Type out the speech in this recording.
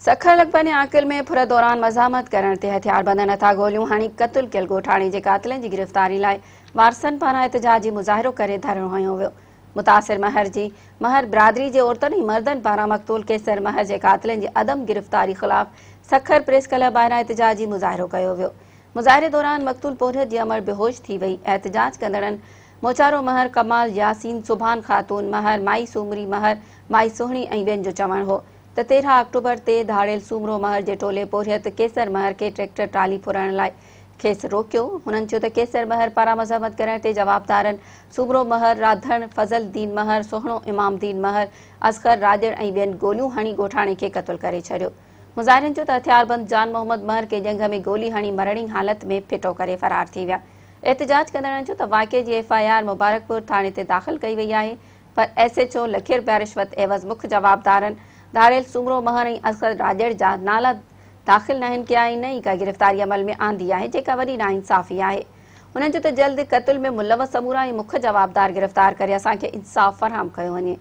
سکر لڳ پني عاقل ۾ ڦر دوران مزاحمت ڪرڻ تي هٿياربندن هٿان گوليون هڻي قتل ڪيل ڳوٺاڻي جي قاتلن جي گرفتاري لاء وارثن پاران احتجاجي مظاهرو ڪري ڌرڻو هنيو ويو. متاثر مهر جي مهر برادري جي عورتن ۽ مردن پاران مقتول قيصر مهر جي قاتلن جي عدم گرفتاري خلاف سکر پريس ڪلب ٻاهران احتجاجي مظاهرو ڪيو ويو. مظاهري دوران مقتول پورهيت جي امڙ بيهوش ٿي وئي. احتجاج ڪندڙن موچارو مهر، ڪمال ياسين، سبحان خاتون مهر، مائي سومري مهر، مائي سهڻي ۽ ٻين جو چوڻ هو ته 13 آڪٽوبر تي ڌاڙيل سومرو مهر جي ٽولي پورهيت قيصر مهر کي ٽريڪٽر ٽرالي ڦرڻ لاء کيس روڪيو. هنن چيو ته قيصر مهر پاران مزاحمت ڪرڻ تي جوابدارن سومرو مهر، راڌڻ، فضل دين مهر، سهڻو امام دين مهر، اصغر راڄڙ ۽ ٻين گوليون هڻي ڳوٺاڻي کي قتل ڪري ڇڏيو. مظاهرين چيو ته هٿياربند جان محمد مهر کي ڄنگهه ۾ گولي هڻي مرڻي حالت ۾ ڦٽو ڪري فرار ٿي ويا. احتجاج ڪندڙن چيو ته واقعي جي ايف I R Mubarakpur ٿاڻي تي داخل ڪئي وئي آهي پر ايس ايڇ او لکين رپيا رشوت عيوض مک جوابدارن ڌاڙيل سومرو مهر ۽ اصغر راڄڙ جا نالا داخل ناهن ڪيا ۽ نه ئي ڪا گرفتاري عمل ۾ آندي آهي جيڪا وڏي ناانصافي آهي. هنن چيو ته جلد قتل ۾ ملوث سمورا ۽ مک جوابدار گرفتار ڪري اسان کي انصاف فراهم ڪيو وڃي.